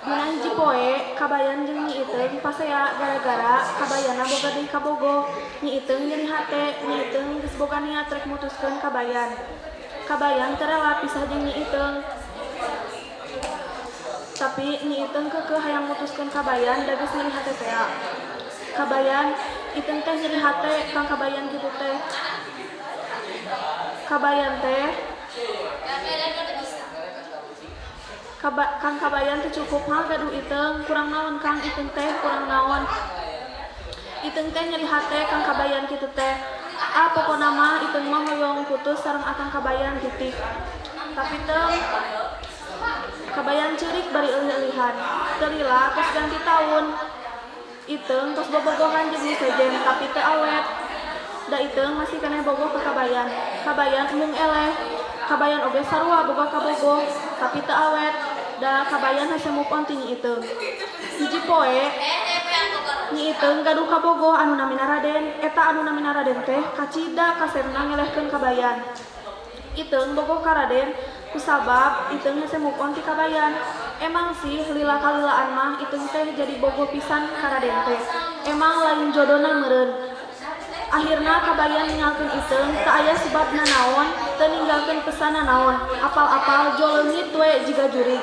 Dina hiji poe Kabayan jeung Nyi Iteung pasea gara-gara Kabayanna boga deui kabogoh. Nyi Iteung nyeri hate, Nyi Iteung geus boga niat rek mutuskeun Kabayan. Kabayan teu rela pisah jeung Nyi Iteung. Tapi Nyi Iteung keukeuh hayang mutuskeun Kabayan da geus nyeri hate tea. Kabayan, Iteung teh nyeri hate Kang Kabayan kitu teh. Kabayan teh Kang Kabayan teu cukup mah gaduh Iteung, kurang naon Kang Iteung teh kurang naon. Iteung teh nyeri hate Kang Kabayan kitu teh. Ah pokona mah Iteung mah hoyong putus sareng Akang Kabayan titik. Tapi Teung Kabayan ceurik bari eulih-eulihan. Teu lila tos ganti taun. Iteung tos bobogohan jeung nu sejen tapi teu awet. Da Iteung masih keneh bogoh ka Kabayan. Kabayan embung eleh. Kabayan oge sarua boga kabogoh tapi teu awet. Da Kabayan hese move on ti Nyi Iteung. Hiji poe Nyi Iteung gaduh kabogoh anu namina Raden. Eta anu namina Raden teh kacida kasepna ngelehkeun Kabayan. Iteung bogoh ka Raden kusabab Iteung hese move on ti Kabayan. Emang sih lila kalilaan mah Iteung teh jadi bogoh pisan ka Raden teh. Emang lain jodona meureun. Akhirna Kabayan ninggalkeun Iteung teu aya sebabna naon, teu ninggalkeun pesanna naon. Apal-apal jo leungit we jiga jurig.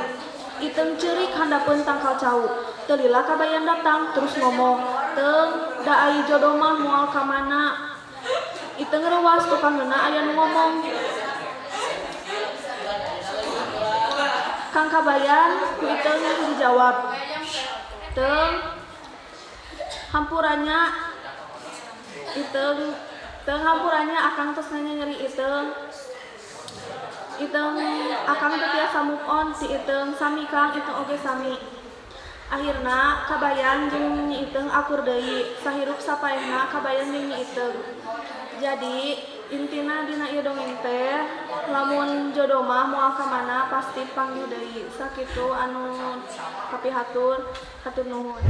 Iteung ceurik handapeun tangkal cau. Teu lila Kabayan datang terus ngomong, "Teung, da ai jodoh mah moal ka mana." Iteung reuwas tukang ngeunah aya nu ngomong. Kang Kabayan ku Iteung dijawab, "Teung, hampurannya Iteung, teung hampurannya Akang tos nanya nyeri Iteung. Iteung Akang teu tiasa move on ti Iteung sami Kang Iteung oge sami." Akhirna Kabayan jeung Nyi Iteung akur deui, sahirup sapaehna Kabayan jeung Nyi Iteung. Jadi intina dina ieu dongeng teh lamun jodoh mah moal ka mana pasti panggih deui. Sakitu anu kapihatur, hatur nuhun.